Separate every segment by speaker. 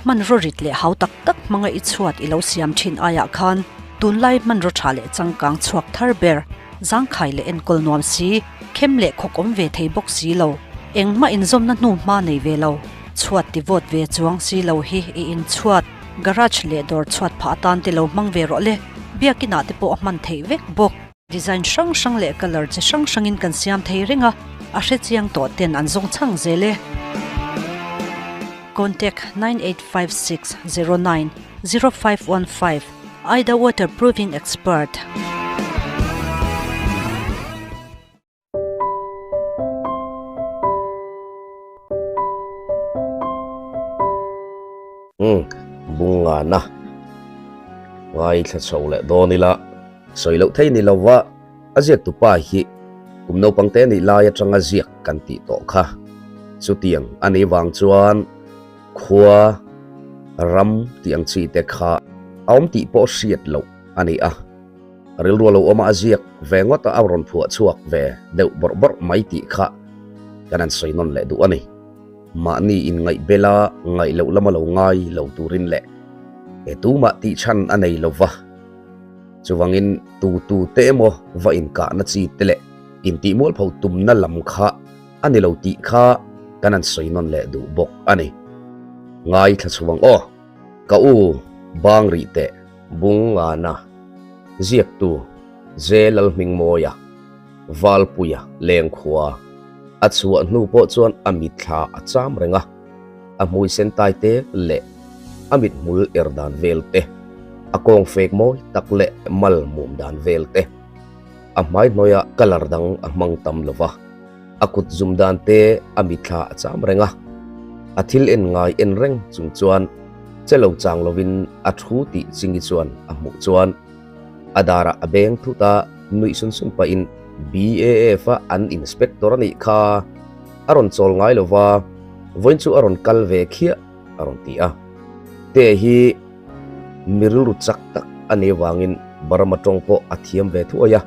Speaker 1: Hmanraw rit leh hau tak tak hmanga i chhuat i lo siam thin aiah khan tunlai hmanraw tha leh changkang chhuak thar ber, zangkhai leh enkawl nuam si, khem leh khawk awm ve thei bawk si lo, engmah inzawmna hnu hma nei ve lo, chhuat ti vawt ve chuang si lo hi i inchhuat, garage leh dawr chhuat phah atan te lo hmang ve rawh le, biakinah te pawh a hman theih vek bawk. Design hrang hrang leh colour chi hrang hrangin kan siam thei reng a, a hrechiang tawh ten an zawng chhang zel e. Contact 985609 0515 Aida Waterproofing Expert.
Speaker 2: Umm Bungana ngaithla chho leh dawn ila sawi loh thei ni lova a ziak tupa hi kum naupang te nih lai atanga ziak kan tih tawh kha chutiang a nih vang chuan khua ram tih ang chi te kha a awm tih pawh hriat loh a ni a. Rilru a lo awm a, a ziak ve ngawt a, a rawn phuah chhuak ve deuh bawrh bawrh mai tih kha kan han sawi nawn leh duh a ni. Mahni inngaih bela ngaih loh lama lo ngai lo turin leh he tumah tih chhan a nei lo va, chuvangin tu tu te emaw va inkahna chi te leh intih mualpho tumna lam kha a ni lo tih kha kan han sawi nawn leh duh bawk a ni. Ngaithla chhuang aw, ka u bang rih teh. Bungana, Ziaktu, Je Lalhmingmawia, Valpuia Lengkhua, a chhuah hnu pawh chuan a mitthla a cham reng a, a hmui sen tai te leh a mithmul er dan vel te, a kawng fek mawi tak leh mal mum dan vel te, a hmai hnuaia colour dang a hmang tam lo va, a kut zum dan te a mitthla a cham reng a, a thil en ngai en reng chung chuan che lo chang lovin a thu tih Chingi chuan a hmuh chuan a darah a beng thut a, nuih sun sun pahin BAF a an inspector a nih kha a rawn chawl ngai lo va, vawiin chu a rawn kal ve khiah a rawn ti a. Te hi mi rilru chak tak a nih avangin Burma tawng pawh a thiam ve thuai a,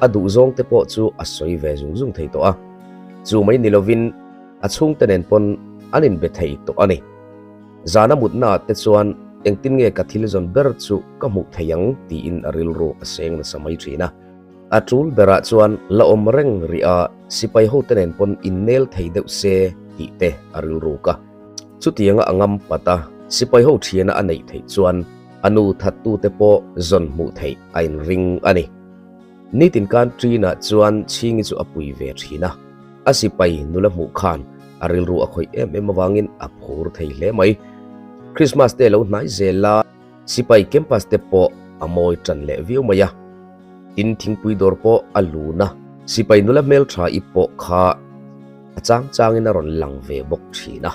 Speaker 2: a duhzawng te pawh chu a sawi ve zung zung thei tawh a, chu mai ni lovin a chhungte nen pawn an inbe thei tawh a ni. Zana mutnaah te chuan engtin nge ka thil zawn ber chu ka hmuh thei ang tiin a rilru a seng nasa mai thin a. A tul berah chuan la awm reng rih a, sipai hote nen pawn innel thei deuh se tih te a rilruk a. Chutianga a ngam pat a, sipai ho thiana a neih theih chuan a nu thattute pawh zawn hmuh theih a inring a ni. Nitin kan Trina chuan Chhingi chu a pui ve thin a, a sipai nula hmuh khan a rilru a khawih em em avangin a phur thei hle mai. Christmas te lo hnai zel a, sipai campus te pawh a mawi tan leh viau mai a. Tin thingpui dawr pawh a lun a, sipai nula hmeltha i pawh kha a chang changin a rawn lang ve bawk thin a.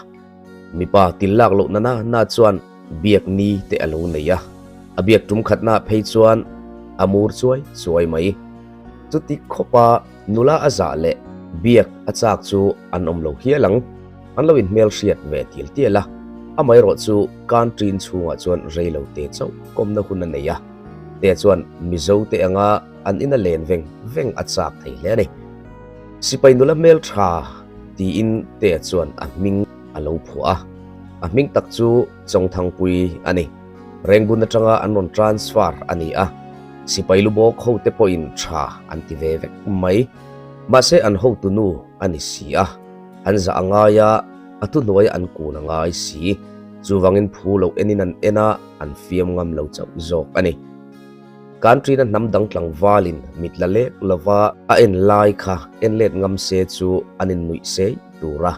Speaker 2: Mipa til lak loh na na na chuan biak ni te a lo nei a, a biak tum khatna phei chuan a mur chuai chuai mai. Chuti khawpa nula a zah leh biak a chak chu an awm lo hial ang, an lo inhmel hriat ve tial tial a, amaherawh chu canteen chhungah chuan rei lo te chauh kawmna hun a nei a, te chuan Mizo te anga an ina len veng veng a chak thei hle a ni. Sipai nula hmel tha tiin Tea chuan a hming a lo phuah a, a hming tak chu Chawngthangpui a ni. Rengbun atanga an rawn transfer a ni a, sipai lu bawk ho te pawhin tha an ti ve vek mai. Mahse an hotu nu a ni si a, an zah a ngai a, a thuhnuaia an kun a ngai si. Chuvangin phu lo enin an en a, an fiam ngam lo chauh zawk a ni. Country na hnam dang tlangvalin mit la lek lova a en lai kha en let ngam se chu an in nuih sei tur a.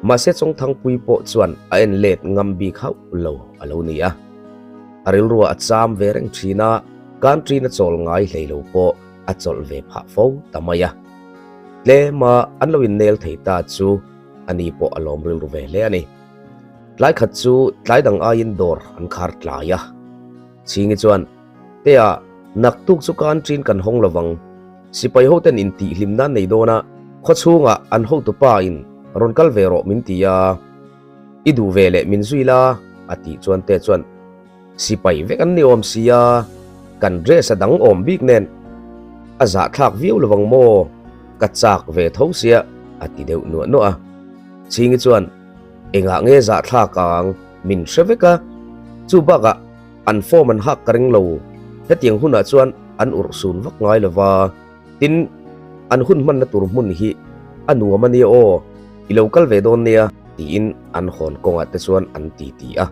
Speaker 2: Mahse Chawngthangpui pawh chuan a en let ngam bik hauh lo a lo ni a. A rilrua a cham ve reng thin a, country na chawl ngai hlei lo pawh a chawlh ve phah fo ta mai a. Tlema an lo innel thei ta chu a ni pawh a lawm rilru ve hle a ni. Tlai khat chu tlai dang aiin dawr an khar tlai a. Chhingi chuan, Tea, naktuk chu canteen kan hawng lovang. Sipai hoten intihhlim nan nei dawn a, khawchhungah an hotupa in rawn kal ve rawh min ti a, i duh ve leh min zui la, a tih chuan Tea chuan, Sipai vek an ni awm si a, kan dress a dang awm bik nen a zahthlak viau lovang maw, ka chak ve tho sia, a ti deuh nuah nuah a. Chhingi chuan, Engah nge zahthlak ang? min hre vek a, chu bakah an form an hak ka ring lo, hetiang hunah chuan an urhsun vak ngai lo va, tin an hun hmanna tur hmun hi a nuam a nia aw, i lo kal ve dawn nia tiin an hawn kawngah te chuan an ti ti a.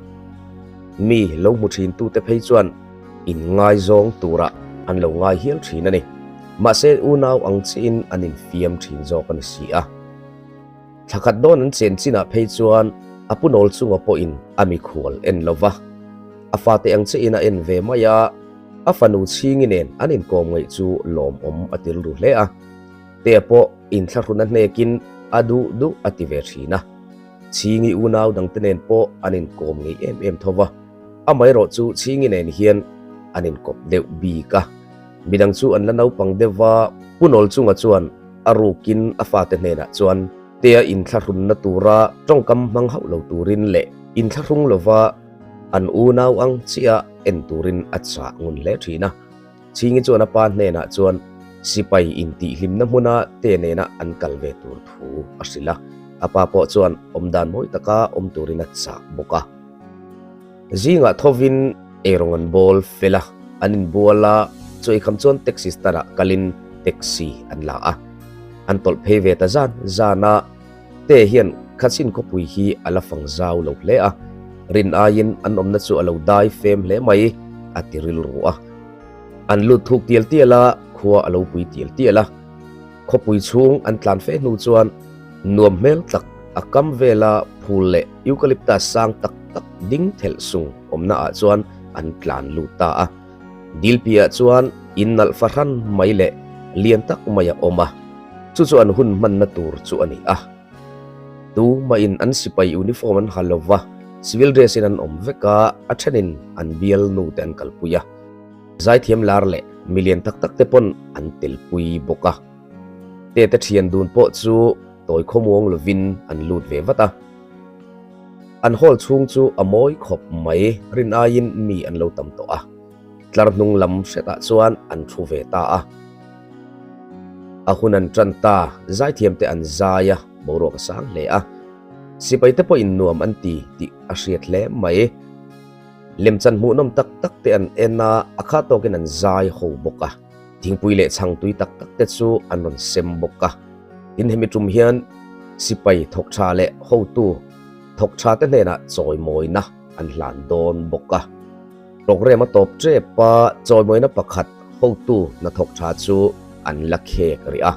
Speaker 2: Mi lo hmu thin tute phei chuan inngaizawng turah an lo ngai hial thin a ni. Mahse unau ang chiahin an infiam thin zawk a ni si a. Thla khat dawn an chen chinah phei chuan a pu nawl chunga pawhin a mikhual en lo va, a fate ang chiahin a en ve mai a, a fanu chhingi nen an inkawm ngaih chu lawmawm a ti rilru hle a. Tea pawh inthlahrun a hnekin a duh duh a ti ve thin a. Chhingi unau dangte nen pawh an inkawm ngei em em tho va, amaherawh chu Chhingi nen hian an inkawp deuh bik a. Midang chu an la naupang deuh va, Pu Nawl chunga chuan a rukin a fate hnenah chuan Tea inthlahrunna tura tawngkam hmang hauh lo turin leh inthlahrung lova an unau ang chiah en turin a chah ngun hle thin a. Chhingi chuan a pa hnenah chuan sipai intihhlimna hmuna te nena an kal ve tur thu a hrilh a, a pa pawh chuan awmdan mawi taka awm turin a chah bawk a. Zingah thovin eirawng an bawl fel a, an inbual a, chu eikham chuan taxi stand ah kalin taxi an la a. An tawlh phei ve ta zan zan a, Te hian Kachin khawpui hi a la fang zau lo hle a, rin aiin an awmna chu a lo dai fem hle mai a ti rilru a. An lut thuk tial tial a, khua a lo pui tial tial a. Khawpui chhung an tlan fe hnu chuan nuam hmel tak a kam vela phul leh eucalyptus sang tak tak ding thelh sung awmna ah chuan an tlan lut ta a. Dilpi ah chuan in nalh fahran mai leh lian tak mai a awm a, chu chu an hun hmanna tur chu a ni a. Tumahin an sipai uniform an ha lo va, civil dress in an awm vek a, a thenin an bialnu te an kalpui a. Zaithiam lar leh milian tak tak te pawn an telpui bawk a. Tete thian dun pawh chu tawi khawmuang lovin an lut ve vat a. An hall chhung chu a mawi khawp mai, rin aiin mi an lo tam tawh a. Tlar hnung lam hretah chuan an thu ve ta a. A hun an tan ta, zaithiam te an zai a, boruak a sang hle a. Sipai te pawhin nuam an ti tih a hriat hle mai. Lemchan hmuhnawm tak tak te an en a, a kha tawkin an zai ho bawk a. Thingpui leh chhang tui tak tak te chu an rawn sem bawk a. Tin hemi tum hian sipai thawk tha leh hotu thawk tha te hnenah chawimawina an hlan dawn bawk a. Programme a tawp tep a, chawimawina pakhat hotu hnathawk tha chu an la khek rih a.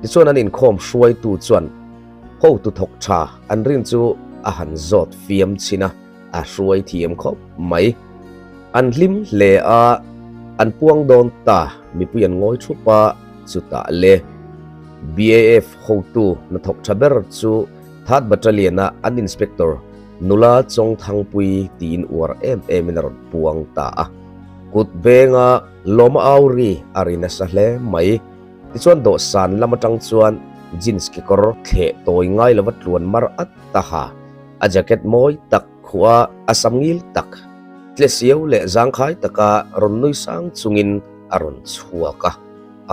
Speaker 2: Tichuan an inkhawm hruaitu chuan hotu thawk tha an rin chu a han zawt fiam chhin a. A hruai thiam khawp mai. An hlim hle a, an puang dawn ta, mipui an ngawi thup a, chutah le BAF hotu hnathawk tha ber chu Third Battalion-a an Inspector nula Chawngthangpui tiin uar em emin a rawn puang ta a. Kut benga lawma au ri a ri nasa hle mai. Tichuan dawhsan lam atang chuan jeans kekawr thleh tawi ngai lova tluan mar at ta ha. A jacket mawi tak khuh a, a sam ngil tak, tle siau leh zangkhai taka rawn nui sang chungin a rawn chhuak a,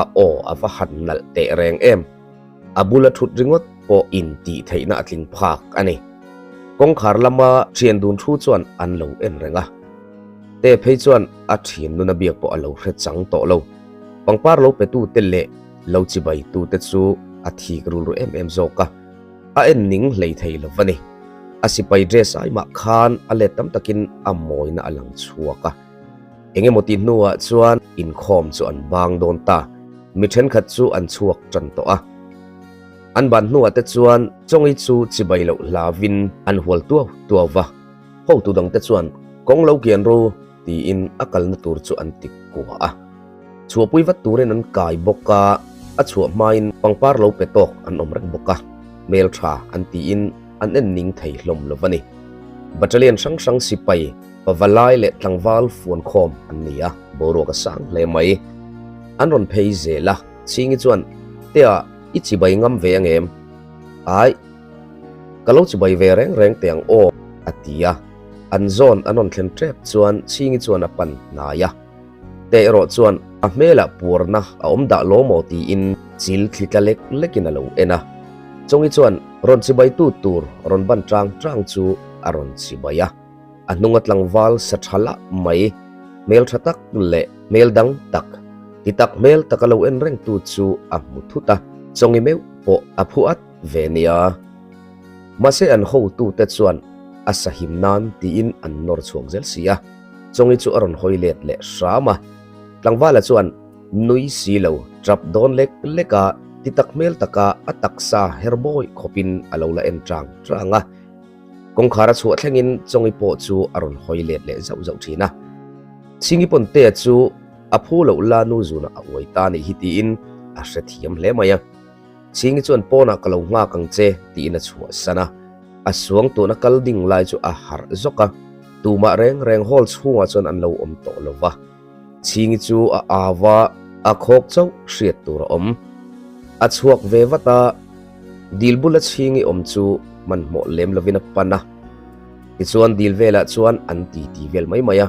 Speaker 2: a aw a va han nalh teh reng em. A bula thut ringawt pawh intih theihna a tling phak a ni. Kawngkhar lama thian dun thu chuan an lo en reng a. Te phei chuan a thian nuna biak pawh a lo hre chang tawh lo. Pangpar lo petute leh lo chibaitute chu a thik rulru em em zawk a. A en ning hlei thei lo va ni. A sipai dress ai mah khan a let tam takin a mawina a lang chhuak a. Eng emaw tih hnuah chuan inkhawm chu an bang dawn ta. Mi thenkhat chu an chhuak tan tawh a. An ban hnuah te chuan Chawngi chu chibai loh hlavin an hual tuau tuau va. Hotu dangte chuan kawng lo kian ru tiin a kalna tur chu an ti kua a. Chhuahpui vat turin an kai bawk a, a chhuah hmain pangpar lo pe tawk an awm reng bawk a, hmel tha an tiin an en ning thei hlawm lo va ni. Battalion hrang hrang sipai, pavalai leh tlangval fuankhawm an ni a, boruak a sang hle mai. An rawn phei zel a, Chhingi chuan, Tea, i chibai ngam ve angem? Ai, ka lo chibai ve reng reng teh ang aw, a ti a. An zawn an rawn thlen tep chuan Chhingi chuan a pan hnai a. Te erawh chuan a hmelah puarna a awm dah lo maw tiin chil thli tla lek lekin a lo en a. Chawngi chuan rawn chibaitu tur rawn ban tang tang chu a rawn chibai a. A hnunga tlangval sa tha lah mai, hmel tha tak leh hmel dang tak, ti tak hmel taka lo en rengtu chu a hmu thut a, chawngi meuh pawh a phu at ve nia. Mahse an hotute chuan a sahim nan tiin an nawr chhuak zel si a, chawngi chu a rawn hawi let leh hram a. Tlangvala chuan nui si lo, tap dawn lek lek a, ti tak hmel taka a taksa her bawi khawpin a lo la en tang tang a. Kawngkhar a chhuah thlengin Chawngi pawh chu a rawn hawi let leh zauh zauh thin a. Chhingi Pawntea chu a phu loh la nu zunah a uai ta nih hi tiin a hrethiam hle mai a. Chhingi chuan pawnah ka lo nghak ang che tiin a chhuahsan a. A suang tuna kal ding lai chu a harh zawk a, tumah reng reng hall chhungah chuan an lo awm tawh lo va. Chhingi chu a au a, a khawk chauh hriat tur a awm. A chhuak ve vat a, dil bula Chhingi awm chu hmanhmawh lem lovin a pan a. Tichuan dil velah chuan an titi vel mai mai a.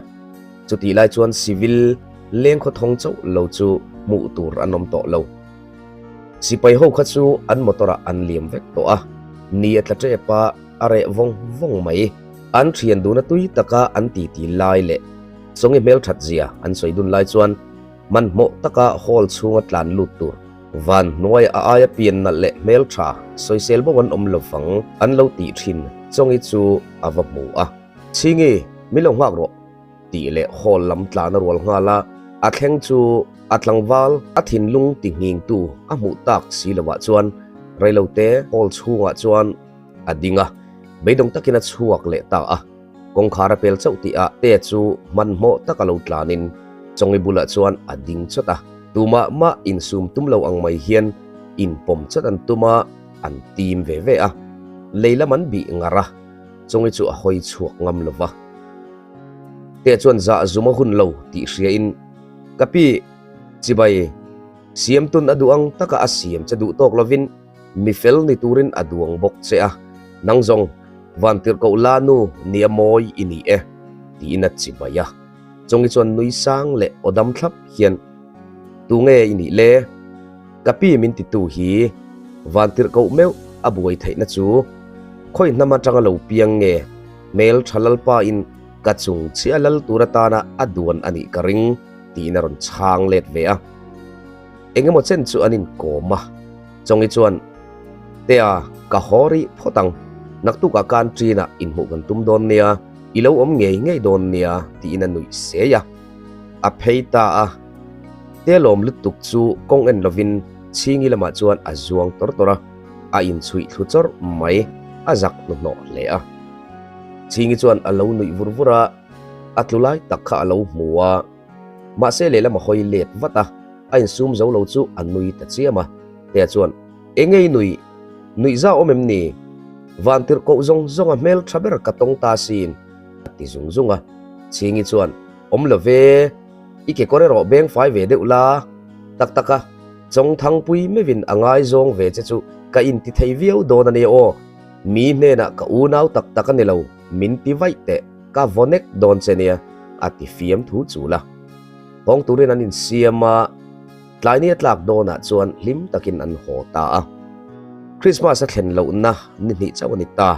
Speaker 2: Chutih lai chuan civil leng khawthawng chauh lo chu hmuh tur an awm tawh lo. Sipai ho kha chu an motor ah an liam vek tawh a, ni a tla tep a, a reh vawng vawng mai. An thian duna tui taka an titi lai leh Chawngi hmelthat zia an sawi dun lai chuan hmanhmawh taka hall chhunga tlan lut tur van hnuai a aia pian nalh leh hmeltha sawisel bo an awm lovang an lo tih thin Chawngi chu a va hmu a. Chhingi, min lo nghak rawh tih leh hall lam tlan a rual nghal a, a thleng chu a tlangval a thinlung ti nghingtu a hmuh tak si lovah chuan reilote hall chhungah chuan a ding a, beidawng takin a chhuak leh ta a. Kawngkhar a pel chauh tih ah Tea chu hmanhmawh taka lo tlanin Chawngi bulah chuan a ding chawt a, tumah mah insum tum lo ang mai hian inpawm chawt an tum a, an tim ve ve a. Lei lam an bih ngar a, Chawngi chu a hawi chhuak ngam lo va. Tea chuan zah zum a hun lo tih hriain, Ka pi, chibai, siamtun a duh ang taka a siam che duh tawk lovin, Mi fel ni turin a duang bawk che a, nang zawng Vantirhkoh la nu nia mawi i ni e, tiin a chi mai a. Chawngi chuan nui sang leh aw dam thlap hian, Tu nge i nih le? Ka pi min titu hi Vantirhkoh meuh a buai theihna chu khawi hnam atanga lo piang nge hmel tha lalpa in ka chung chiah lal tur atana a duan a nih ka ring, tiin a rawn chhang let ve a. Engemaw chen chu an inkawm a, Chawngi chuan, Tea, ka haw rih phawt ang, naktukah kan ṭinah inhmuh kan tum dawn nia, i lo awm ngei ngei dawn nia, tiin a nuih sei a. A phei ta a, Tea lawm lutuk chu kawng en lovin Chhingi lamah chuan a zuang tawr tawr a, a inchhuih thlu chawrh mai, a zak hnuhnawh hle a. Chhingi chuan a lo nuih vur vur a, a tlu lai tak kha a lo hmu a. Mahse lehlam a hawi let vat a, a insum zo lo chu a nui ta chiam a. Tea chuan, Enge i nui? Nuih za awm em ni? Vantirh koh zawng zawng a hmel tha ber ka tawng ta sin, a ti zung zung a. Chhingi chuan, Awm lo ve, i kekawr erawh beng fai ve deuh la. Tak tak a, Chawngthangpui meuhin a ngaizawng ve che chu ka inti thei viau dawn a nia aw. Mi hnenah ka unau tak tak a ni lo, min ti vaih teh. Ka vaw nek dawn che nia, a ti fiam thu chul a. Hawng turin an insiam a, tlaini a tlak dawnah chuan hlim takin an haw ta a. Christmas a thlen lohna ni hnih chauh a ni ta.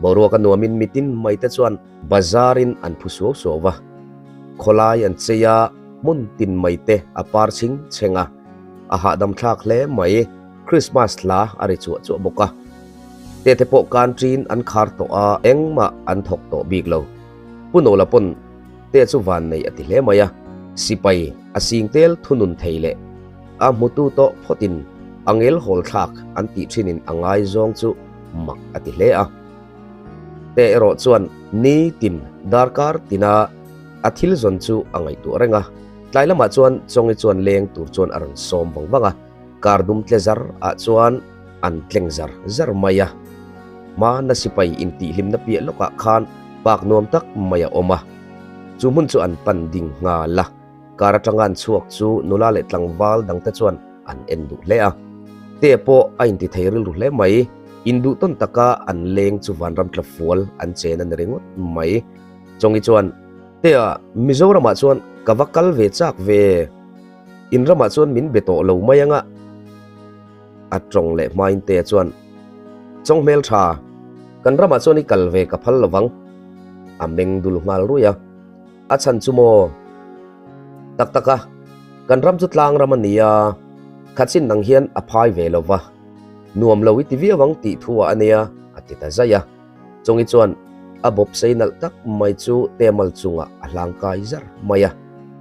Speaker 2: Boruak a nuamin mitin mai te chuan bazarin an phu suau suau va. Khawlai an chei a, hmun tin mai te a par chhing chheng a, a hahdam thlak hle mai. Christmas hla a ri chuah chuah bawk a. Tete pawh kan ṭin an khar tawh a, engmah an thawk tawh bik lo. Pu Nola pawn Te chu van nei a ti hle mai a, sipai a sing tel thunun thei leh a hmutu tawh phawtin a ngel hawl thlak an tih ṭhinin a ngaizawng chu mak a ti hle a. Te erawh chuan nitin darkar tina a thil zawn chu a ngaihtuah reng a, tlai lamah chuan Chawngi chuan leng tur chuan a rawn sawm vang vang a. Kar dum tle zar ah chuan an tleng zar zar mai a. Hmana sipai intihhlimna piah lawkah khan park nuam tak mai a awm a. Chu hmun chu an pan ding nghal a. Kar atanga an chhuak chu nula leh tlangval dangte chuan an en duh hle a. Te pawh a intithei rilru hle mai. Induh tawn taka an leng chu vanram tla fual an chen a ni ringawt mai. Chawngi chuan, Tea, Mizoramah chuan ka va kal ve chak ve. In ramah chuan min be tawh lo mai anga a tawng leh hmain te chuan Chawng hmel tha, kan ramah chuan i kal ve ka phal lovang. A meng dul nghal ruih a. A chhan chu maw? Tak tak a, kan ram chu tlang ram a ni a, khatchin nang hian a phai ve lo va, nuam lo i ti viau ang tih thu ah a nia, a ti ta zaih a. Chawngi chuan a bawp sei nalh tak mai chu temal chungah a hlang kai zar mai a,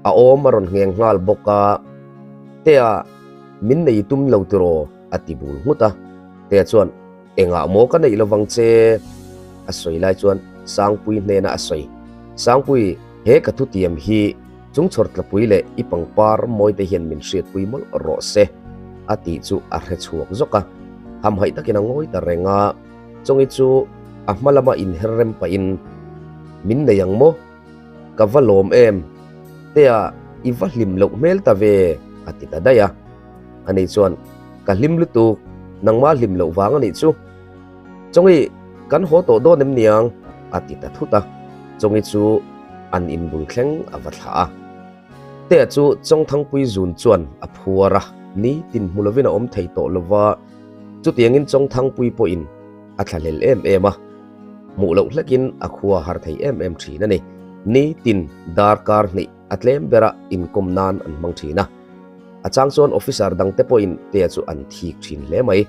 Speaker 2: a awm a rawn ngheng nghal bawk a, Tea, min nei tum lo tiraw? a ti bul nghut a. Tea chuan, Engah maw ka neih lovang che? A sawi lai chuan Sangpui hnenah a sawi. Sangpui, he ka thutiam hi chung chhawrtlapui leh i pangpar mawite hian min hriatpui mawlh rawh se, a tih chu a hre chhuak zawk a. Hamhaih takin a ngawi ta reng a, Chawngi chu a hma lama inher rem pahin, Min nei ang maw? Ka va lawm em? Tea, i va hlim loh hmel ta ve, a ti ta daih a. Ani chuan, Ka hlim lutuk, nangmah hlim loh vang a nih chu. Chawngi, kan haw tawh dawn em niang? a ti ta thut a. Chawngi chu an inbul thleng a va thlah a. Tea chu Chawngthangpui zun chuan a phuar a, ni tin hmu lovin a awm thei tawh lo va, chutiangin Chawngthangpui pawhin a thlahlel em em a. Hmuh loh hlekin a khua har thei em em thin a ni. Ni tin darkar hnih a tlem bera inkawm nan an hmang thin a. A chang chuan officer dangte pawhin Tea chu an thik thin hle mai.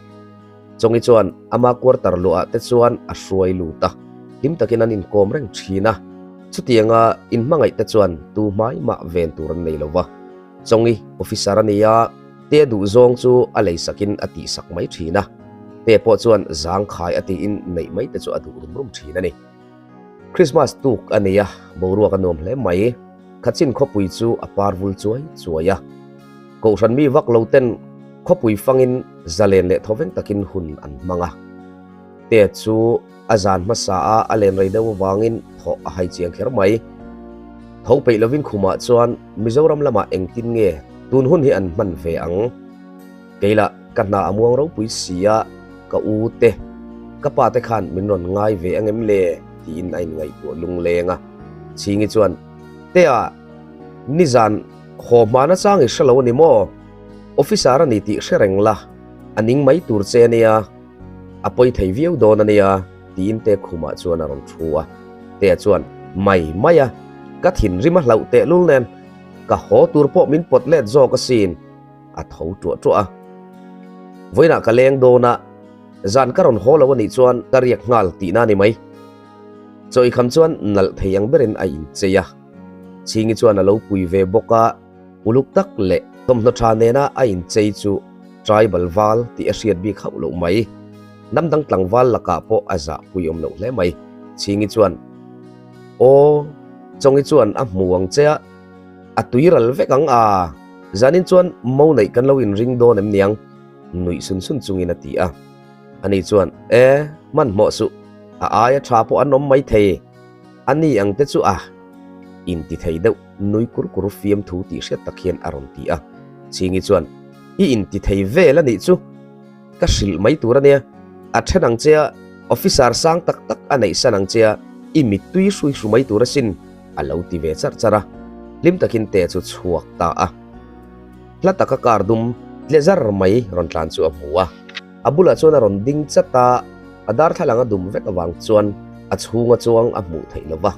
Speaker 2: Chawngi chuan ama quarter luahah te chuan a hruai lut a, hlim takin an inkawm reng thin a. Chutianga inhmangaih te chuan tu hmai mah ven tur an nei lo va. Chawngi officer a ni a, Tea duh zawng chu a leisakin a tihsak mai thin a. Tea pawh chuan zangkhai a tiin neih mai te chu a duh rum rum thin a ni. Christmas tuk a nei a, boruak a nuam hle mai. Khatchin khawpui chu a par vul chuai chuai a. Kohhran mi vak lo ten khawpui fangin zalen leh thawveng takin hun an hmang a. Tea chu a zan hmasa a a len rei deuh avangin thawh a hai chiang kher mai. Tho peih lovin khumah chuan Mizoram lamah engtin nge tun hun hi an hman ve ang? Keilah ka hna a muang ropui si a, ka u te, ka pa te khan min rawn ngai ve ang em le? tiin a inngaihtuah lungleng a. Chhingi chuan, Tea, nizan haw hmana chang i hre lo a ni maw? Officer a ni tih hre reng la, a ning mai tur che a nia, a pawi thei viau dawn a nia, tiin Te khumah chuan a rawn thu a. Tea chuan, Mai mai a, ka thinrim a hlauh tehlul nen, ka haw tur pawh min pawt let zawk asin. A tho tuah tuah a. Vawiinah ka leng dawn a, zan ka rawn haw lo a nih chuan ka riak nghal tihna a ni mai. Chaw ikham chuan nalh thei ang berin a inchei a. Chhingi chuan a lo pui ve bawk a, uluk tak leh thawmhnaw tha nena a inchei chu tribal val tih a hriat bik hauh loh mai. Hnam dang tlangval lakah pawh a zahpui awm loh hle mai. Chhingi chuan, Aw, Chawngi chuan a hmu ang che a, A tui ral vek ang a, zanin chuan mo neih kan lo inring dawn em niang? Nuih sun sun chungin a ti a. Ani chuan, E, hmanhmawh suh, a aia tha pawh an awm mai thei. A ni ang te chu a inti thei deuh nui kur kur fiamthu tih hriat tak hian a rawn ti a. Chhingi chuan, I inti thei vel a nih chu. Ka hrilh mai tur a nia, a then ang che a, officer sang tak tak a neih san ang che a, i mittui hrui hru mai tur asin, a lo ti ve charh charh a. Hlim takin Te chu chhuak ta a. Hla taka car dum tle zar mai rawn tlan chu a hmu a. A bulah chuan a rawn ding chat a, a darthlalang a dum vek avang chuan a chhunga chuang a hmuh theih lo va.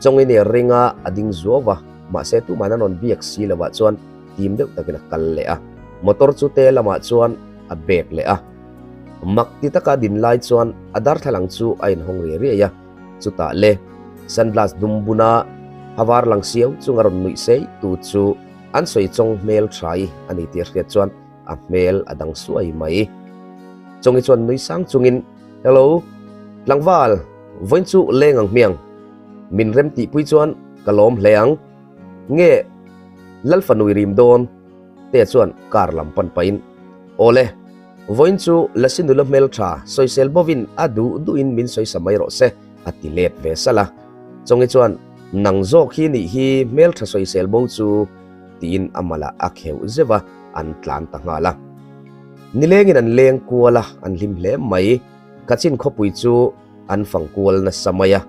Speaker 2: Chawngin i ring a, a ding zuau va, mahse tuman a rawn biak si lovah chuan tim deuh takin a kal leh a, motor chu te lamah chuan a bek leh a. Mak ti taka din lai chuan a darthlalang chu a inhawng riai riai a, chutah le sunglass dum buna a var lang siau chunga rawn nuih sei tu chu an sawi chawng hmel tha i a ni tih a hriat chuan a hmel a dang suai mai. Chawngi chuan nui sang chungin, Hello, tlangval, vawiin chu leng ang hmiang. Min rem tihpui chuan ka lawm hle ang. Nge Lalfanui rim dawn te chuan car lam pan pahin, Awle, vawiin chu Lasi nula hmeltha sawisel bovin a duh duhin min sawisa mai rawh se, a ti let ve salh a. Chawngi chuan, Nang zawk hi nih hi hmeltha sawisel bo chu, tiin a malah a kheuh zeuh a, an tlan ta nghal a. Nilengin an leng kual a, an hlim hle mai. Kachin khawpui chu an fang kual nasa mai a.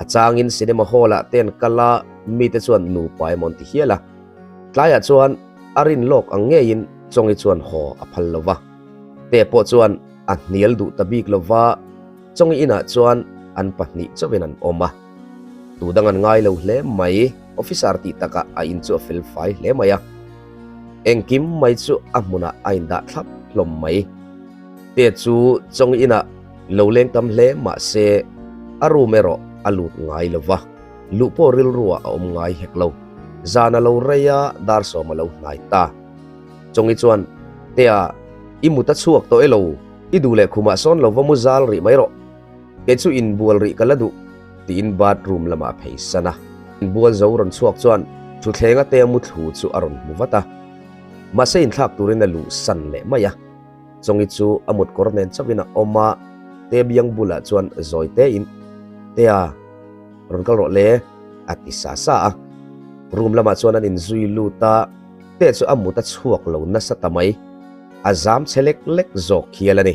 Speaker 2: A changin cinema hall ah te an kal a, mite chuan nupa emaw an ti hial a. Tlaiah chuan a rin lawk ang ngeiin Chawngi chuan haw a phal lo va. Te pawh chuan a hnial duh ta bik lo va, Chawngi inah chuan an pahnih chauhin an awm a. Tu dang an ngai lo hle mai. Officer tih takah a in chu a fel fai hle mai a. Engkim mai chu a hmunah a indah thlap hlawm mai. Te chu chawng inah lo leng tam hle mah se a room erawh a lut ngai lo va, luh pawh rilruah a awm ngai hek lo. Zan a lo rei a, dar sawm a lo hnai ta. Chawngi chuan, Tea, i mut a chhuak tawh e lo, i duh leh khumah sawn lo va mu zal rih mai rawh. Kei chu inbual rih ka la duh, tiin bathroom lamah a phei san a. Inbual zo rawn chhuak chuan thuthlenga Tea mu thlu chu a rawn hmu vat a. Mahse inthlak turin a luh san leh mai a. Chawngi chu a mutkawr nen chauhin a awm a, Tea biang bulah chuan zawi tein, Tea, rawn kal rawh le, a ti sa sa a. Room lamah chuan an inzui lut a, Tea chu a mut a chhuak lo nasa ta mai. A zam che lek lek zawk hial a ni.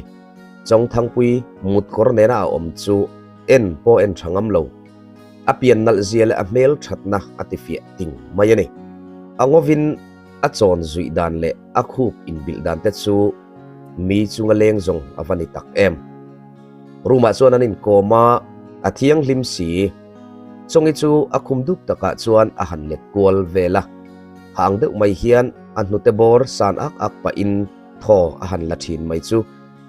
Speaker 2: Chawngthangpui mutkawr nena a awm chu en pawh en tha ngam lo. A pian nalh zia leh a hmel thatna a ti fiah ting mai a ni. A ngawin a chawn zuih dan leh a khup inbilh dan te chu mi chunga leng zawng a va ni tak em. Room-ah chuan an inkawm a, a thianghlim si. Chawngi chu a khum dup takah chuan a han let kual vel a. Hang deuh mai hian a hnute bawr san ak ak pahin Thaw a han la thin mai chu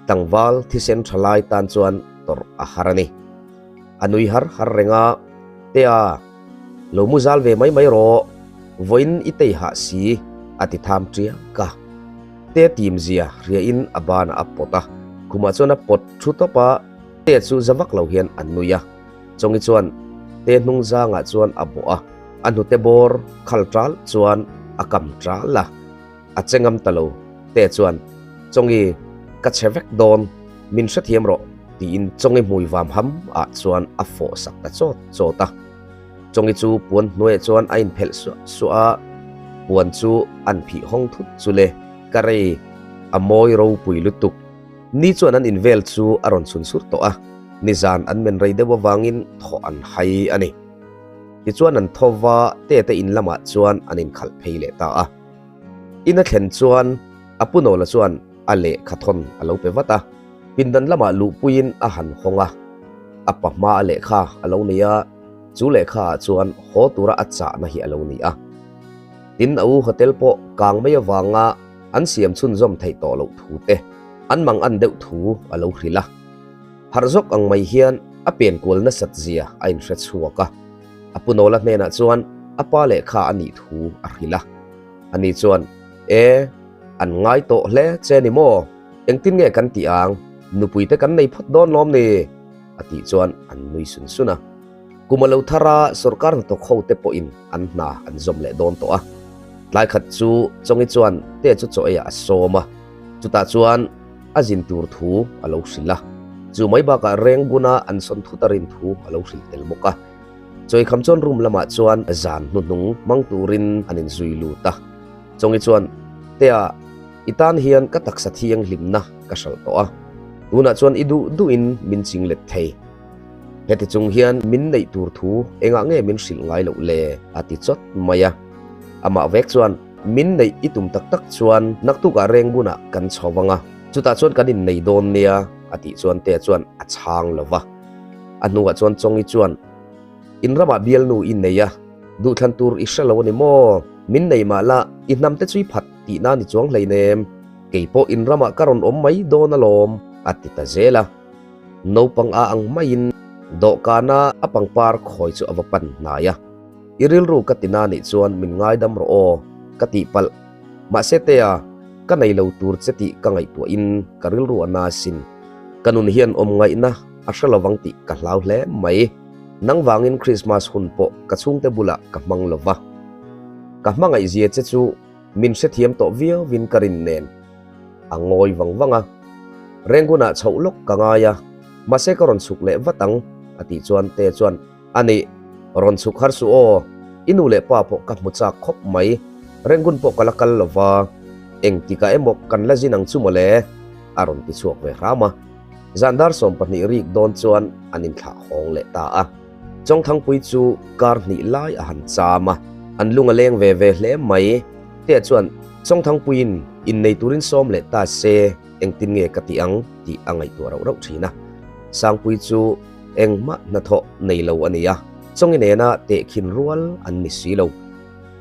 Speaker 2: tlangval thisen tha lai tan chuan tawrh a har a ni. A nui har har reng a, Tea, lo mu zal ve mai mai rawh, vawiin i tei hah si, a ti tham tiak a. Tea tim zia riahin a banah a pawt a, khumah chuan a pawt thu tawp a, Tea chu za vak lo hian a nui a. Chawngi chuan Tea hnung zangah chuan a bawh a, a hnute bawr khal tal chuan a kam tal a. A che ngam ta lo. Te chuan, Chawngi, ka che vek dawn, min hrethiam rawh, tiin Chawngi hmui vam ham ah chuan a fawh sak ta chawt chawt a. Chawngi chu puan hnuaiah chuan a inphelh suah suah a, puan chu an phih hawng thut chu le, ka rei, a mawi ropui lutuk. Ni chuan an invel chu a rawn chhun sur tawh a, nizan an men rei deuh avangin thawh an hai a ni. Tichuan an tho va, Tete in lamah chuan an inkhalh phei leh ta a. In a thlen chuan a pu Nawla chuan a lehkha thawn a lo pe vat a, pindan lamah luhpuiin a han hawng a, a pa hma a lehkha a lo nei a, chu lehkha ah chuan haw tura a chahna hi a lo ni a. Tin, a u hotel pawh kang mai avanga an siam chhunzawm theih tawh loh thu te, an mang an deuh thu a lo hrilh a. Harh zawk ang mai hian a pen kual nasat zia a inhre chhuak a. A pu Nawla hnenah chuan a pa lehkha a nih thu a hrilh a. Ani chuan, E, an ngai tawh hle che ni maw? Engtin nge kan tih ang? Nupui te kan nei phawt dawn lawm ni? A tih chuan an nui sun sun a. Kum a lo thar a, sorkar hnathawk ho te pawhin an hna an zawm leh dawn tawh a. Tlai khat chu Chawngi chuan Te chu chaw eiah a sawm a. Chutah chuan a zin tur thu a lo hrilh a. Chu mai bakah Renguna an sawn thut a rin thu a lo hrilh tel bawk a. Chawikham chuan room lamah chuan zan hnuhnung hmang turin an inzui lut a. Chawngi chuan, Tea, i tan hian ka taksa thianghlimna ka hralh tawh a. Tunah chuan i duh duhin min ching let thei. Heti chung hian min neih tur thu engah nge min hrilh ngai loh le? a ti chawt mai a. Amah vek chuan, Min neih i tum tak tak chuan naktukah reng bunah kan chho vang a, chutah chuan kan innei dawn nia, a tih chuan Tea chuan a chhang lo va. A hnuah chuan Chawngi chuan, In ramah bialnu i nei a, duhthlan tur i hre lo a ni maw? Min nei mah la, i hnam te chu i phat tihna ni chuang hleinem. Kei pawh in ramah ka rawn awm mai dawn alawm, a ti ta zel a. Naupang a ang maiin dawhkana a pangpar khawi chu a va pan hnai a. I rilru ka ti na nih chuan min ngaidam rawh aw, ka tihpalh. Mahse Tea, ka nei lo tur che tih ka ngaihtuahin ka rilru a na asin. Ka nun hian awm ngaihna a hre lovang tih ka hlau hle mai. Nang vangin Christmas hun pawh ka chhungte bulah ka hmang lo va. Ka hmangaihzia che chu min hrethiam tawh viauin ka rin nen. A ngawi vang vang a. Rengunah chhoh lawk ka ngai a, mahse ka rawn chhuk leh vat ang, a tih chuan Tea chuan, A nih, rawn chhuk har suh aw, i nu leh pa pawh ka hmu chak khawp mai, Rengun pawh ka la kal lo va, engtikah emaw kan la zin ang chu mawle, a rawn ti chhuak ve hram a. Zan dar 12 rik dawn chuan an inthlah hawng leh ta a. Chawngthangpui chu kar hnih lai a han cham a, an lung a leng ve ve hle mai. Tea chuan Chawngthangpuiin innei turin sawm leh ta se engtin nge ka ti ang tih a ngaihtuah rauh rauh thin a. Sangpui chu engmah hnathawh nei lo a ni a. Chawngi nena tehkhin rual an ni si lo.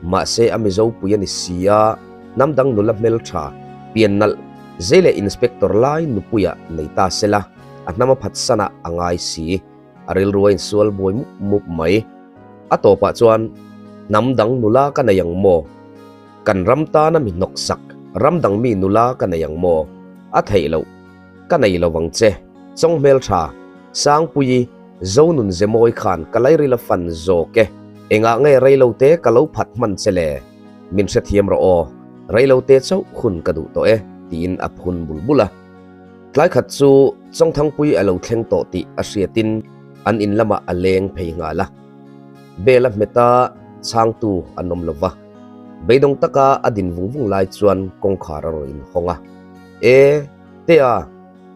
Speaker 2: Mahse a Mizo pui a ni si a, hnam dang nula hmeltha, pian nalh, zei leh inspector lai nupuia nei ta sela, a hnam a phatsanah a ngai si. A rilru a insual buai mup mup mai. A tawpah chuan, Hnam dang nula ka nei ang maw? Kan ram tana mi hnawksak, ram dang mi nula ka nei ang maw? A theih loh. Ka nei lo vang che. Chawng hmeltha, Sangpuii, Zonun Zemawi khan ka lairil a fan zawk e. Engah nge reilote ka lo phat hman che le? Min hrethiam rawh aw. Reilote chauh hun ka duh tawh e, tiin a phun bul bul a. Tlai khat chu Chawngthangpui a lo thleng tawh tih a hriatin an in lamah a leng phei nghal a. Bel a hmet a, chhangtu an awm lo va. Beidawng taka a din vung vung lai chuan kawngkhar a rawn inhawng a. E, Tea,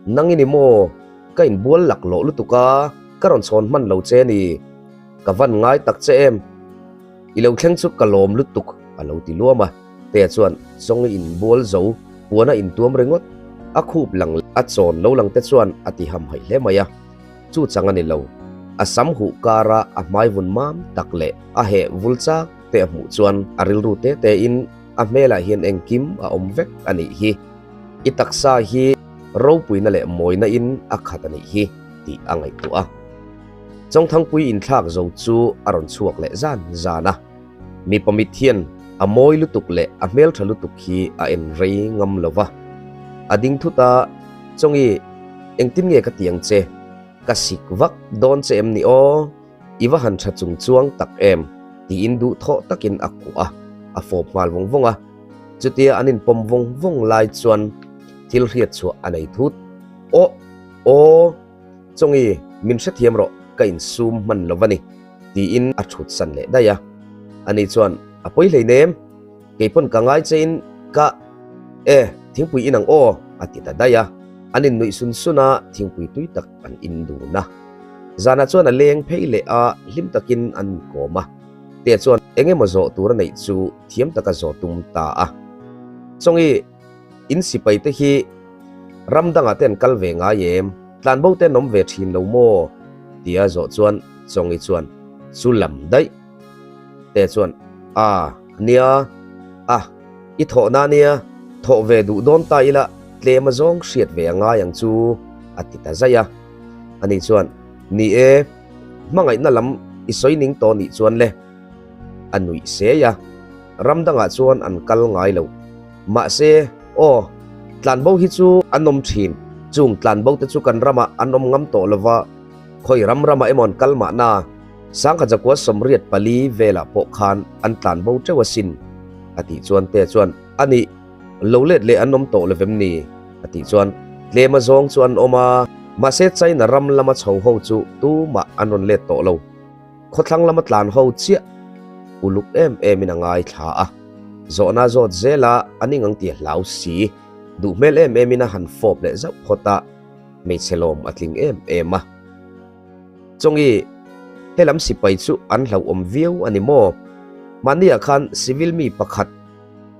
Speaker 2: nang i ni maw? Ka inbual laklawh lutuk a, ka rawn chhawn hman lo che ni. Ka van ngai tak che em? I lo thleng chu ka lawm lutuk, a lo ti luam a. Tea chuan Chawng i inbual zo, puan a intuam ringawt. A khup lang leh a chawn lo lang te chuan a ti hamhaih hle mai a. Chu chang a ni lo. A sam huh kara a hmai vun mam tak leh a heh vul chak te a hmuh chuan a rilru te te in a hmelah hian engkim a awm vek a nih hi. I taksa hi ropuina leh mawina in a khat a nih hi tih a ngaihtuah a. Chawngthangpui inthlak zo chu a rawn chhuak leh zan zan a. Mipa mit hian a mawi lutuk leh a hmeltha lutuk hi a en rei ngam lo va. A ding thut a, Chawngi, engtin nge ka ti ang che? Ka sik vak dawn che em ni aw? I va han tha chung chuang tak em? tiin duhthawh takin a kuah a, a fawp nghal vawng vawng a. Chutia an inpawm vawng vawng lai chuan thil hriat chhuah a nei thut. Aw! Aw! Chawngi, min hrethiam rawh, ka insum hman lo va ni, tiin a thut san leh daih a. Ani chuan, A pawi hleinem, kei pawn ka ngai chein ka, e, thingpui in ang aw, a ti ta daih a. An innuih sun sun a, thingpui tui tak an in dun a. Zanah chuan a leng phei leh a, hlim takin an inkawm a. Tea chuan eng emaw zawh tur a neih chu thiam taka zawh tum ta a. Chawngi, In sipai te hi ram dangah te an kal ve ngai em? Tlanbo te an awm ve thin lo maw? Tia zawh chuan Chawngi chuan, Chu lam daih. Te chuan, A, nia, a, i thawhna nia, thawh ve duh dawn ta ila tlem a zawng hriat ve a ngai ang chu, a ti ta zaih a. Ani chuan, Ni e, hmangaihna lam i sawi ning tawh nih chuan le. A nuih sei a, ram dangah chuan an kal ngai lo. Mahse, aw, tlanbo hi chu an awm thin. Chung tlanbo te chu kan ramah an awm ngam tawh lo va, khawi ram ramah emaw an kal mahna, sangkhat zakua 84 velah pawh khan an tlanbo teuh asin, a tih chuan Tea chuan, A nih, lo let leh an awm tawh lo vem ni? a tih chuan, Tlem azawng chu an awm a, mahse China ram lama chho ho chu tumah an rawn let tawh lo. Khawthlang lama tlan ho chiah uluk em em in a ngaithla a, zawhna zawt zela an ingang tih a hlau si. Duh hmel em em in a han fawp leh zauh phawt a, hmeichhe lawm a tling em em a. Chawngi, helam sipai chu an hlauhawm viau a ni maw? Mahniah khan civil mi pakhat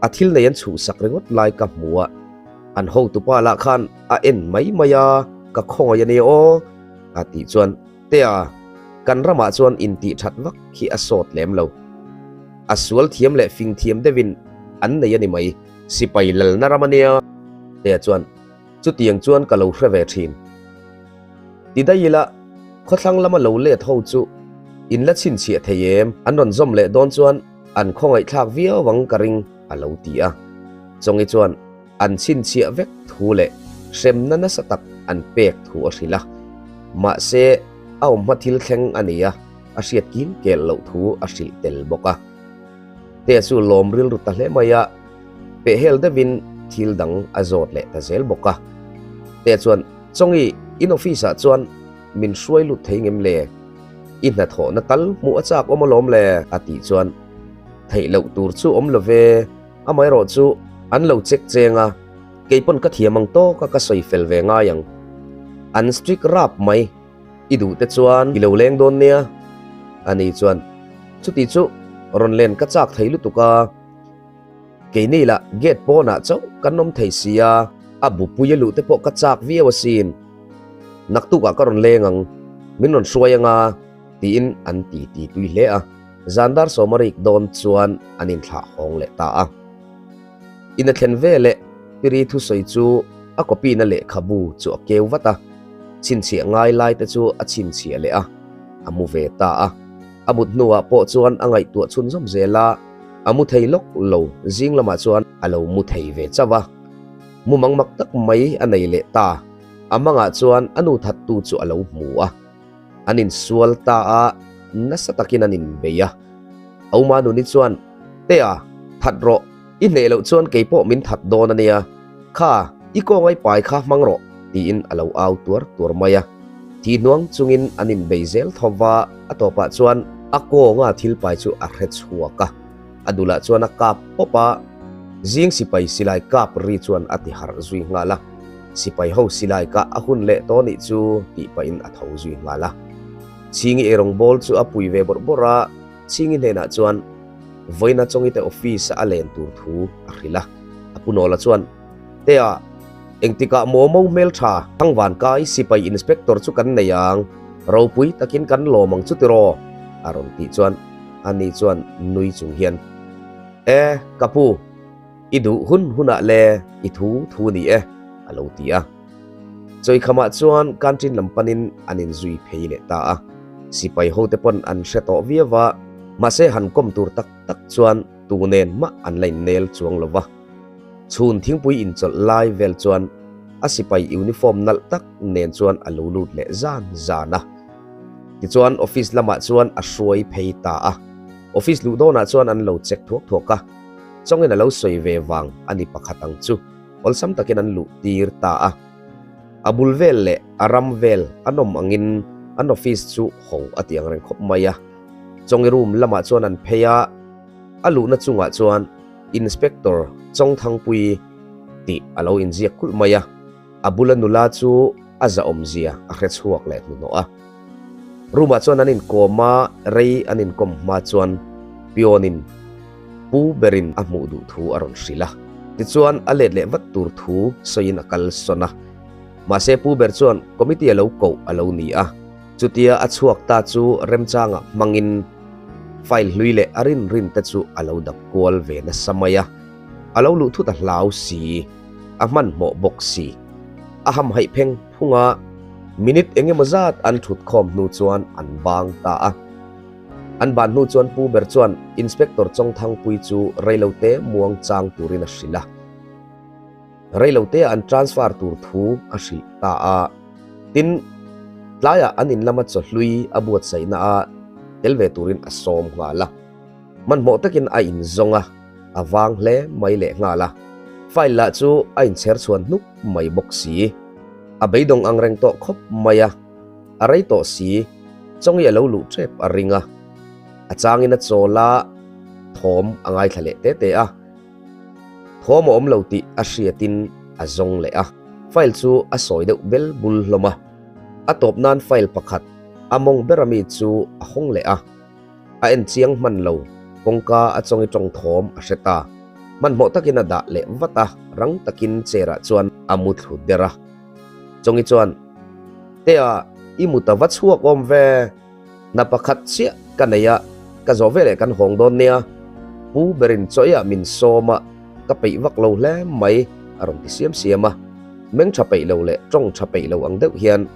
Speaker 2: a thil nei an chhuhsak ringawt lai ka hmu a, an hotupa lah khan a en mai mai a, ka khawngaih a nia aw, a tih chuan Tea, kan ramah chuan intih that vak hi a sawt lem lo. A sual thiam leh fing thiam deuhin an nei a ni mai, sipai lalna ram a nia. Tea chuan, Chutiang chuan ka lo hre ve thin. Ti daih ila, khawthlang lama lo let ho chu in la chhinchhiah thei em? An rawn zawm leh dawn chuan an khawngaihthlak viau ang ka ring, a lo ti a. Chawngi chuan, An chhinchhiah vek thu leh hremna nasa tak an pek thu a hrilh a, mahse a awm hma thil thleng a ni a, a hriat kil kel loh thu a hrilh tel bawk a. Tea chu lawm rilru ta hle mai a, pehhel deuhin thil dang a zawt leh ta zel bawk a. Tea chuan, Chawngi, in office ah chuan min hruai lut thei ngem le? I hnathawhna tal hmuh a chak awm alawm le? a tih chuan, Theih loh tur chu awm lo ve. Amaherawh chu an lo check cheng a, kei pawn ka thiam ang tawk a ka sawi fel ve ngai ang. An strict rap mai, i duh te chuan i lo leng dawn nia. Ani chuan, Chuti chu rawn len ka chak thei lutuk a, keini lah gate pawnah chauh kan awm thei si a, a bupui a luh te pawh ka chak viau asin. Naktukah ka rawn leng ang, min rawn hruai anga. Tiin an titi tui hle a, zan dar sawma rik dawn chuan an inthlah hawng leh ta a. Ina thlen veleh Piri thusawi chu a copy na lehkhabu chu a keu vat a, chhinchhiah ngai lai te chu a chhinchhiah leh a, a mu ve ta a. A mut hnuah pawh chuan a ngaihtuah chhunzawm zel a, a mu thei lawk lo, zing lamah chuan a lo mu thei ve chauh a. Mu mang mak tak mai a nei leh ta, a mangah chuan a nu thattu chu a lo hmu a. An insual ta a, nasa takin an inbei a. Auma nuni chuan, Tea, that rawh, i hneh loh chuan kei pawh min that dawn a nia. Kha, i kawngai pai kha hmang rawh, tiin a lo au tuar tuar mai a. Thi hnuang chungin an inbei zel tho va, a tawpah chuan a kawnga thil pai chu a hre chhuak a. A dulah chuan a kap pawp a, zing sipai silai kap ri chuan a ti harh zui nghal a. Sipai ho silai kah a hun leh tawh nih chu tih pahin a tho zui nghal a. Chhingi eirawng bawl chu a pui ve bawrh bawrh a, Chhingi hnenah chuan vawiina Chawngite office-a a len tur thu a hrilh a. A pu Nawla chuan, Tea, engtikah maw mo hmeltha Thangvan kai sipai inspector chu kan nei ang, ropui takin kan lawm ang chu tiraw? a rawn tih chuan ani chuan nui chung hian, E, ka pu, i duh hun hunah le i thu thu ni e, a lo ti a. Chawikhamah chuan canteen lam panin an inzui phei leh ta a. Sipai hote pawn an hre tawh viau va, mahse han kawm tur tak tak chuan tu nen mah an la innel chuang lo va. Chhun thingpui inchawlh lai vel chuan a sipai uniform nalh tak nen chuan a lo lut leh zan zan a. Tichuan office lamah chuan a hruai phei ta a. Office luh dawnah chuan an lo check thuak thuak a, chawngin a lo sawi ve vang a ni pakhat ang chu. Awlsam takin an luh tir ta a. A bul vel leh a ram vel a nawm angin an office chu ho a ti ang reng khawp mai a. Chawngi room lamah chuan an phei a, a luhna chungah chuan Inspector Chawngthangpui tih a lo inziak kulh mai a. A bula nula chu a zahawmzia a hre chhuak leh hnuhnawh a. Room-ah chuan an inkawm a, rei an inkawm hma chuan peon-in pu berin a hmuh duh thu a rawn hrilh a. Tichuan a let leh vat tur thu sawiin a kal sawn a. Mahse pu ber chuan committee a lo koh a lo ni a. Chutia a chhuak ta chu remchangah hmangin file hlui leh a rin rin te chu a lo dap kual ve nasa mai a. A lo luh thut a hlau si, a hmanhmawh bawk si. A hamhaih pheng phung a, minute eng emaw zat an thut khawm hnu chuan an bang ta a. An ban hnu chuan Pu ber chuan Inspector Chawngthangpui chu reilote muang chang turin a hrilh a. Reilotea an transfer tur thu a hrilh ta a. Tin, tlaiah an in lama chawhlui a buatsaihna a tel ve turin a sawm nghal a. Hmanhmawh takin a inzawng a, a vang hle mai leh nghal a. File lah chu a inchher chhuan hnuk mai bawk si. A beidawng ang reng tawh khawp mai a, a rei tawh si, chawngi a lo luh tep a ring a. A changin a chawl a, thawm a ngaithla leh te te a. Thawm a awm lo tih a hriatin a zawng leh a. File chu a sawi deuh bel bul hlawm a. A tawp nan file pakhat a mawng ber ami chu a hawng leh a. A en chiang hman lo, kawngka a chawngi tawng thawm a hre ta. Hmanhmawh takin a dah leh vat a, rang takin chair ah chuan a mu thlu der a. Chawngi chuan, Tea, i mut a va chhuak awm ve? Hna pakhat chiah ka nei a, ka zawh veleh kan hawng dawn nia. Pu berin chawiah min sawm a, ka peih vak lo hle mai, a rawn ti siam siam a. Meng tha peih lo leh tawng tha peih lo ang deuh hian,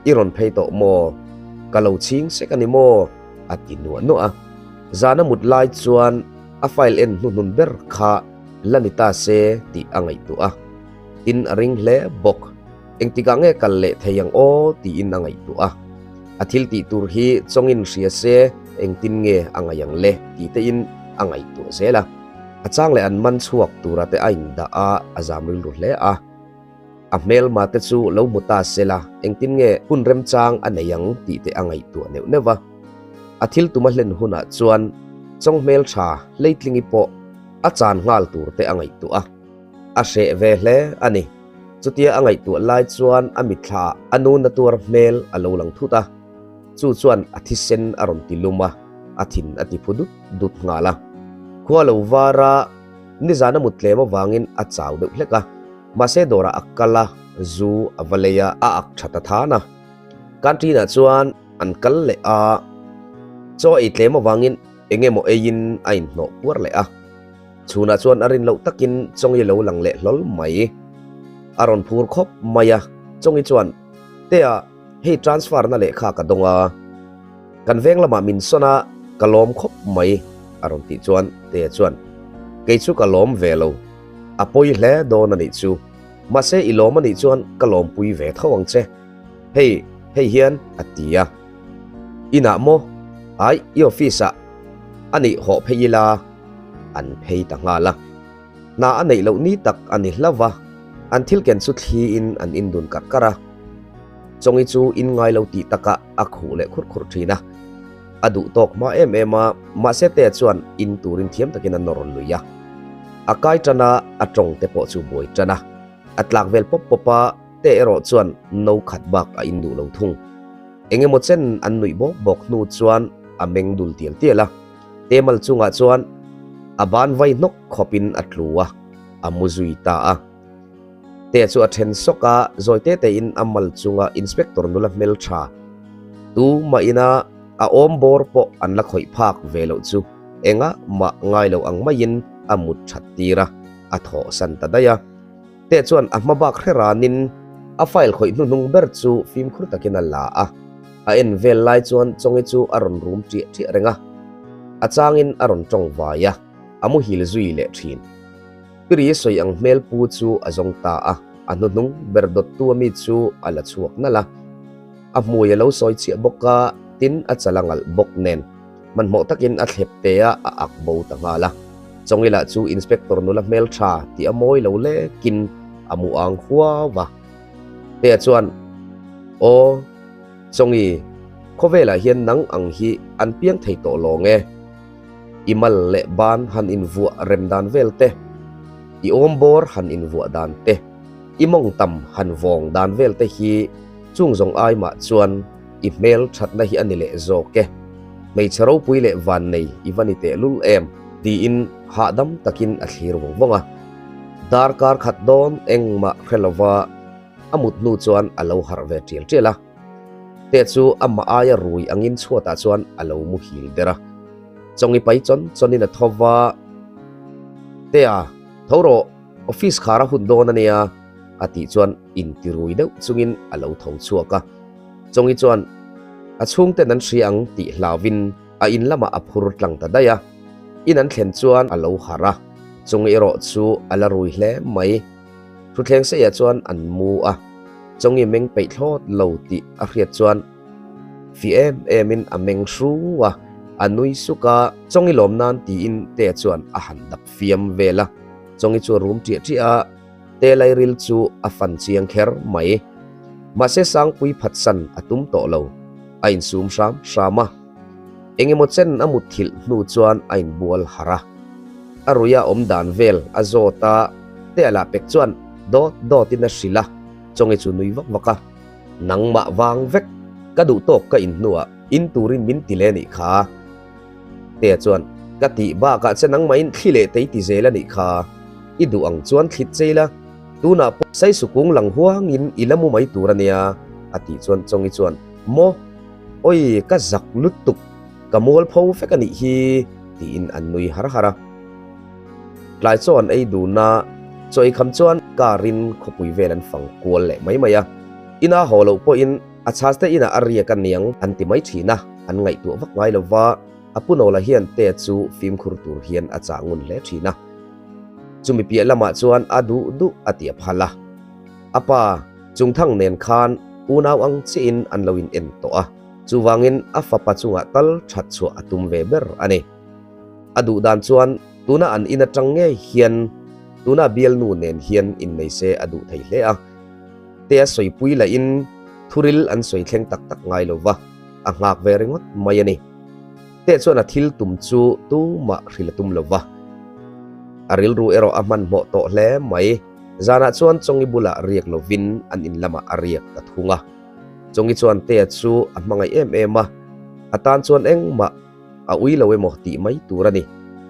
Speaker 2: I rawn phei tawh maw? Ka lo chhing sek a ni maw? a ti nuah nuah a. Zana mut lai chuan a file en hnuhnun ber kha la ni ta se tih a ngaihtuah a. Tin a ring hle bawk. Engtikah nge kal leh thei ang aw tiin a ngaihtuah a. A thil tih tur hi chawngin hria se engtin nge a ngaih ang le tih tein a ngaihtuah zel a. A chang leh an man chhuak tura te a indah a, a zam rilru hle a. A hmelma te chu lo hmu ta se la engtin nge hun remchang a nei ang tih te a ngaihtuah neuh neuh va. A thil tum a hlen hunah chuan chawng hmeltha hleitlingi pawh a chan nghal tur te a ngaihtuah a. A hreh ve hle a ni. Chutia a ngaihtuah lai chuan a mitthla ah a nu na tuar hmel a lo lang thut a. Chu chuan a thisen a rawn ti lum a, a thin a ti phu dut dut nghal a. Khua lo var a, nizan a mut tlem avangin a chau deuh hlek a. Mahse dawrah a kal a, zu a va lei a, a ak tha ta than a. Canteen ah chuan. an kal leh a, chaw ei tlem avangin eng emaw eiin a inhnawh puar leh a. Chhunah chuan a rin loh takin Chawngi lo lang leh hlawl mai. A rawn phur khawp mai a, Chawngi chuan, Tea, hei transfer na lehkha ka dawng a, kan veng lamah min sawn a, ka lawm khawp mai, a rawn tih chuan Tea chuan, Kei chu ka lawm ve lo, a pawi hle dawn a nih chu. Mahse i lawm a nih chuan ka lawmpui ve tho ang che. Hei, hei hian a ti a. Inah maw? Ai, i office ah a nih hawh phei ila an phei ta nghal a. Hna a neih loh ni tak a ni hlauh va, an thil ken chu thliin an indun karh karh a. Chawngi chu in ngai lo tih takah a khuh leh khurh khurh thin a. A duh tawk hma em em a, mahse Tea chuan in turin thiam takin a nawr lui a. A kai tan a, a tawng te pawh chu buai tan a. A tlak vel pawp pawp a, Tea erawh chuan no khat bak a in duh lo thung. Eng emaw chen an nuih bawk bawk hnu chuan a meng dul tial tial a. Tea mal chungah chuan a ban vai hnawk khawpin a tlu a, a mu zui ta a. Tea chu a then sawk a, zawi te tein a mal chunga inspector nula hmeltha tu mah ina a awm bawr pawh an la khawih phak ve loh chu engah mah ngai lo ang maiin a mut that tir a, a thawh san ta daih a. Tea chuan a hma bak hre ranin a file khawih hnuhnung ber chu fimkhur takin a la a, a en vel lai chuan Chawngi chu a rawn rum ṭiah ṭiah reng a, a changin a rawn ṭawng vai a, a muhil zui leh ṭhin. Piri sawi ang hmel pu chu a zawng ta a, a hnuhnung ber dawttu ami chu a la chhuak nalh a. A hmui a lo sawi chiah bawk a, tin a chal a ngalh bawk nen hmanhmawh takin a thlep te a, a ak bo ta nghal a. Chawngila chu Inspector nula hmel tha tih a mawi lo lekin a mu ang huau a. Tea chuan, Aw, Chawngi, khawvelah hian nang ang hi an piang thei tawh lawng e. I mal leh ban han invuah rem dan vel te, i awm bawr han invuah dan te, i mawng tam han vawng dan vel te hi chung zawng ai mah chuan i hmel thatna hi a ni leh zawk e. Hmeichhe ropui leh vannei i va ni tehlul em? Tiin hahdam takin a thlir vawng vawng a. Darkar khat dawn engmah hre lova a mut hnu chuan a lo harh ve tial tial a. Te chu amah aia rui angin chhuatah chuan a lo muhil der a. Chawngi pai chawn chawnin a tho va, Tea, tho rawh, office khar a hun dawn a nia, a tih chuan intirui deuh chungin a lo tho chhuak a. Chawngi chuan a chhungten an hria ang tih hlauvin a in lamah a phur tlang ta daih a. In an thlen chuan a lo harh a, Chawngi erawh chu a la rui hle mai. Thuthleng seiah chuan an mu a, Chawngi meng peih thlawt lo tih a hriat chuan fi em emin a meng hru a, a nui suk a, Chawngi lawm nan tiin Tea chuan a han dap fiam vel a, Chawngi chu a rum ṭiah ṭiah a, Tea lairil chu a fan chiang kher mai. Mahse Sangpui phatsan a tum tawh lo, a insum hram hram a. Engemaw chen a mutthilh hnu chuan a inbual harh a. A ruia awm dan vel a zawt a, Tea lah pek chuan dawt dawtin a hrilh a, Chawngi chu nui vak vak a. Nangmah vang vek, ka duh tawk ka in hnuah in turin min ti leh anih kha. Tea chuan, Ka tih bakah che nangmahin thli leh tei ti zel anih kha. I duh ang chuan thlit chei la, tunah pawh Saisukung lang huangin i la mu mai tur ania, a tih chuan Chawngi chuan, Maw? Awi, ka zak lutuk, ka mualpho vek a nih hi, tiin an nui har har a. Tlai chaw an ei dun a, chaw ei kham chuan car in khawpui vel an fang kual leh mai mai a. Ina haw loh pawhin a chhas te inah a riak a niang an ti mai thin a, an ngaihtuah vak ngai lo va, a pu Nola hian Tea chu fimkhur tur hian a chah ngun hle thin a. Chumi piah lamah chuan a duh duh a ti a phal a. A pa Chungthang nen khan unau ang chiahin an lo in en tawh a, chuvangin a fapa chungah tal that chhuah a tum ve ber a ni. A duh dan chuan tuna an in atang ngei hian tuna bialnu nen hian innei se a duh thei hle a. Tea sawipui lahin thuril an sawi thleng tak tak ngai lo va, a nghak ve ringawt mai a ni. Tea chuan a thil tum chu tumah hrilh a tum lo va, a rilru erawh a hmanhmawh tawh hle mai. Zanah chuan Chawngi bulah riak lovin an in lamah a riak ta thung a. Chawngi chuan Tea chu a hmangaih em em a, a tan chuan engmah a ui lo emaw tih mai tur a ni.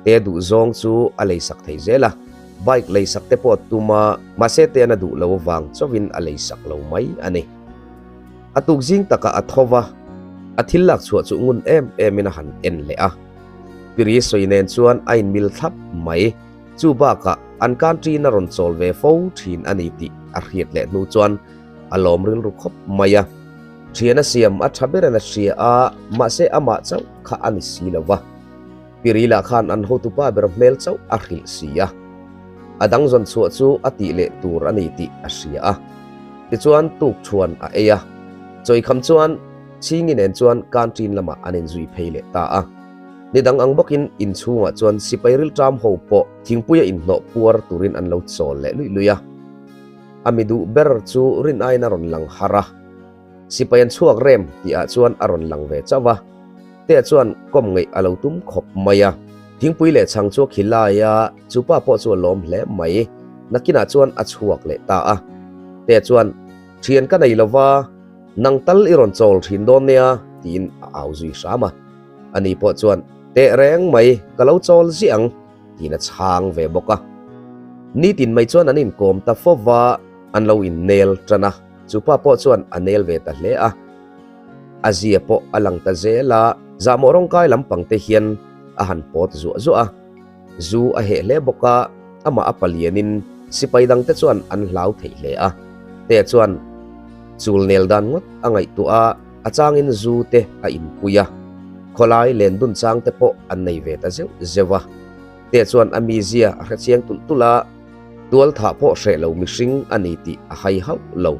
Speaker 2: Tea duh zawng chu a leisak thei zel a, bike leisak te pawh a tum a, mahse Tea'n a duh lo avang chauhin a leisak lo mai a ni. A tuk zing takah a tho va, A thil lak chhuah chu ngun em emin a han en leh a. Piri sawi nen chuan a inmil thlap mai. Chu bakah an country-in a rawn chawl ve fo thin a ni tih a hriat leh hnu chuan a lawm rilru khawp mai a. Thian a siam a tha berin a hria a, mahse amah chauh kha a ni si lo va. Piri lah khan an hotupa ber hmel chauh a hrilh si a. A dang zawn chhuah chu a tih leh tur a ni tih a hria a. Tichuan tuk thuan a ei a. Chawikham chuan Chhingi nen chuan canteen lamah an inzui phei leh ta a. Ni dang ang bawkin inchhungah chuan sipai rilṭam ho pawh thingpuia inhnawh puar turin an lo chawl leh luih luih a. A mi duh ber chu rin aiin a rawn lang har a. Sipai an chhuak rem tihah chuan a rawn lang ve chauh a. Tea chuan kawm ngeih a lo tum khawp mai a. Thingpui leh chhang chu a khi lai a, chu pa pawh chu a lawm hle mai. Nakinah chuan a chhuak leh ta a. Tea chuan, Thian ka nei lova, nang tal i rawn chawl thin dawn nia, tiin a au zui hram a. Ani pawh chuan, Teh reng mai, ka lo chawl ziah ang, tiin a chhang ve bawk a. Nitin mai chuan an inkawm ta fo va, an lo innel tan a, chu pa pawh chuan a nel ve ta hle a. A zia pawh a lang ta zel a, zahmawh rawngkai lampang te hian a han pawt zuah zuah a. Zu a heh hle bawk a, amah a palianin sipai dangte chuan an hlau thei hle a. Tea chuan chul nel dan ngawt a ngaihtuah a, a changin zu te a inpui a. Khawlai len dun chang te pawh an nei ve ta zeuh zeuh a. Tea chuan a mizia a hrechiang tulh tulh a, tual thah pawh hreh lo mihring a ni tih a hai hauh lo.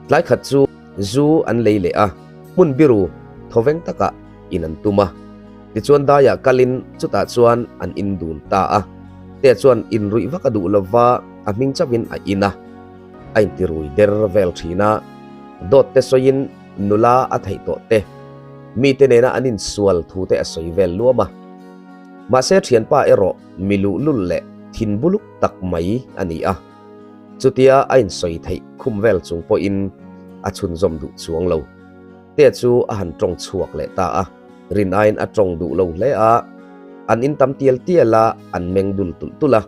Speaker 2: Tlai khat chu zu an lei leh a, hmun biru thawveng takah in an tum a. Tichuan daiah kalin chutah chuan an in dun ta a. Tea chuan inruih vak a duh lova, a hming chauhin a in a. A intirui der vel thin a. Dawt te sawiin nula a theih tawh te, mite nena an insual thu te a sawi vel luam a. Mahse thianpa erawh mi luhlul leh thin buluk tak mai a ni a. Chutia a insawi theih khum vel chung pawhin a chhunzawm duh chuang lo. Tea chu a han tawng chhuak leh ta a, rin aiin a tawng duh lo hle a, an in tam tial tial a, an meng dul tulh tulh a.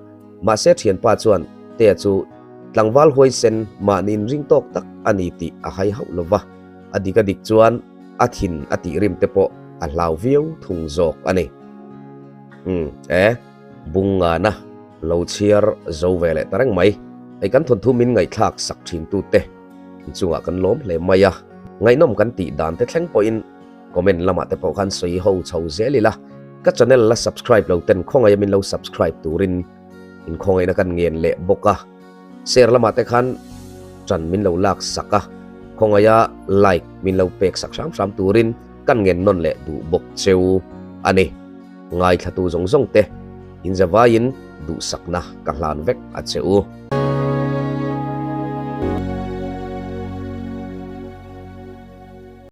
Speaker 2: Mahse thianpa chuan Tea chu tlangval huaisen mahni inring tawk tak a ni tih a hai hauh lo va, a dik a dik chuan a thin a tih rim te pawh a hlau viau thung zawk a ni. Umm e, bung ngana lo chhiar zo ve leh ta reng mai. Hei kan thawnthu min ngaihthlak sak thin tute. Inchungah kan lawm hle mai a, ngaihnawm kan tih dan te thleng pawhin comment lamah te pawh khan sawi ho chho zel ila, ka channel la subscribe lo ten khawngaih a min lo subscribe turin inkhawngaihna kan ngen leh bawk a, share lamah te khan ṭan min lo lak sak a, khawngaih a like min lo pek sak hram hram turin kan ngen nawn leh duh bawk cheu a ni. Ngaithlatu zawng zawng te inzavaiin duhsakna ka hlan vek a che u.